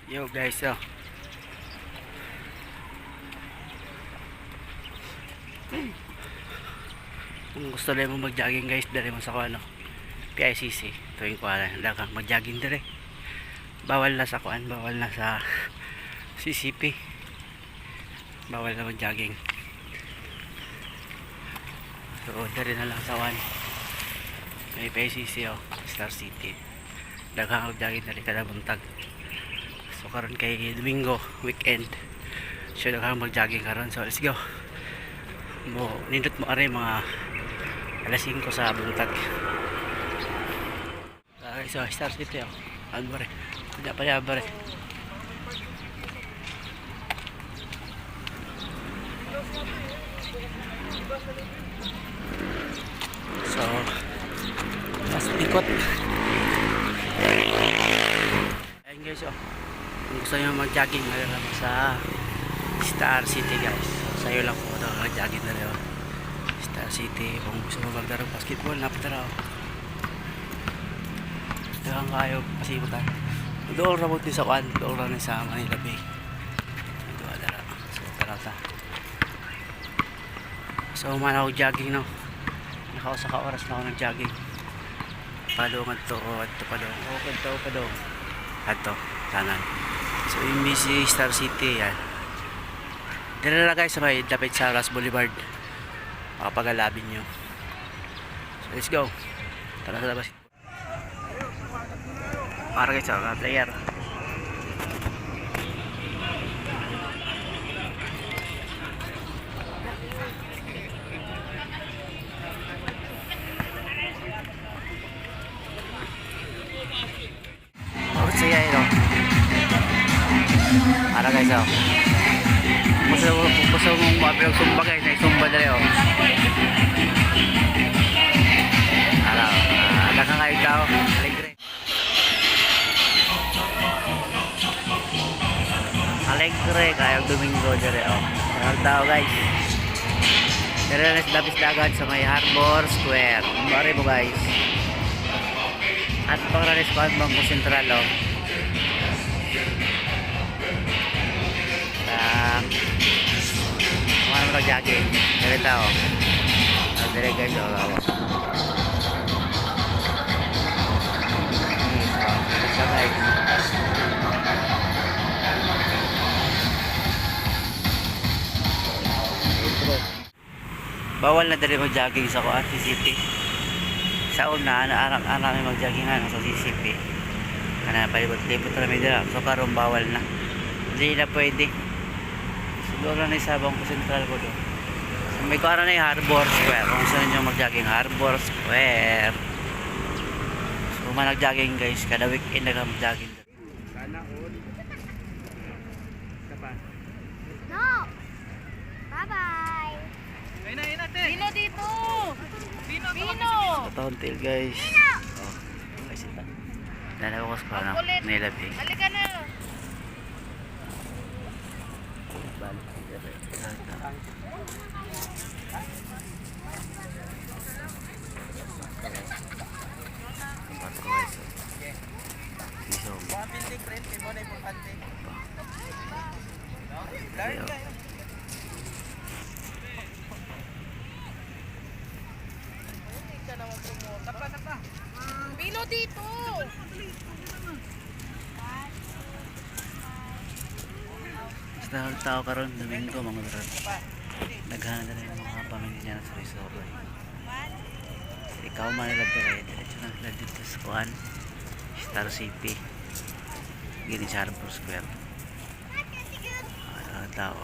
Yo guys, oh. Kung gusto lang mo mag-jogging guys, dali mo sa kuan, no? PICC tuwing kuan, daghang mag-jogging dire. Bawal na sa kuan, bawal na sa CCP. Bawal na mag-jogging. So, dali na lang sa kuan. May PICC oh, Star City. Daghang mag-jogging dali kada buntag. So karon kay Domingo, weekend. So daghang mag-jogging karon. So let's go. Mo nindot mo ari mga alas 5 sa buntag. Okay, so Star City oh. Ano ba rin? Hindi pa yan ba rin? So, mas ikot. Ayan guys, oh. Kung gusto nyo mag-jogging, meron lang sa Star City guys. So, sa'yo lang po ito, mag-jogging na rin. Oh. Star City, kung gusto mo maglaro basketball, napatara oh. Dagang kayo, pasibutan. Doon ra mo din sa kwan, doon ra ni sa Manila Bay. Ito adara. So tara ta. So man ako jogging no. Nakausa ka oras na ako ng jogging. Palungan to, adto palung. Okay to palung. Adto, tanan. So MBC Star City yan. Dira na guys sa may dapat sa Ras Boulevard. Makapagalabin nyo. So let's go. Tara sa labas. Para guys, sa player. Oh, siya ito. Para guys, oh. Gusto mong maapil og sumba guys, na sumba dali oh. Ara, daghang kayo tao, alegre. Alegre kayo Domingo diri oh. Daghang tao guys. Diri na sa Dabis Dagat sa may Harbor Square. Mare mo guys. At pangranis ko ang Bangko Sentral oh. Mga naman jogging. Diri tao. Ah, diri guys oh. Oh. So, guys. Bawal na diri mag-jogging sa kuan CCP. Sa una, naarang arang mag-jogging ano, sa CCP. Kana palibot-libot ra mi dira. So karon bawal na. Hindi na pwede. So doon lang na sa Bangko Sentral ko doon. So, may kuan na yung Harbor Square. Kung gusto niyo mag-jogging, Harbor Square. So kung nag-jogging guys, kada weekend na mag-jogging. Sana all. Isa pa. No! Bye-bye! Ayun na, ayun na, te. Bino dito! Bino, Bino! Town tail guys. Oh, guys ito. Dalawa ko sa ano, Ang kulit. Manila Bay. Halika na! Barko guys. Piso. Mga building rent, mo na importante. No? Learn Ayaw. ka. Tapa, tapa. Bino dito! Basta ang tao karon Domingo mga brad. Naghanan na rin yung mga pamilya na sa Rizal. Ikaw man nila dire, diretso na sila dito sa kuan. Star City. Gini sa Harbor Square. Ah, ang tao.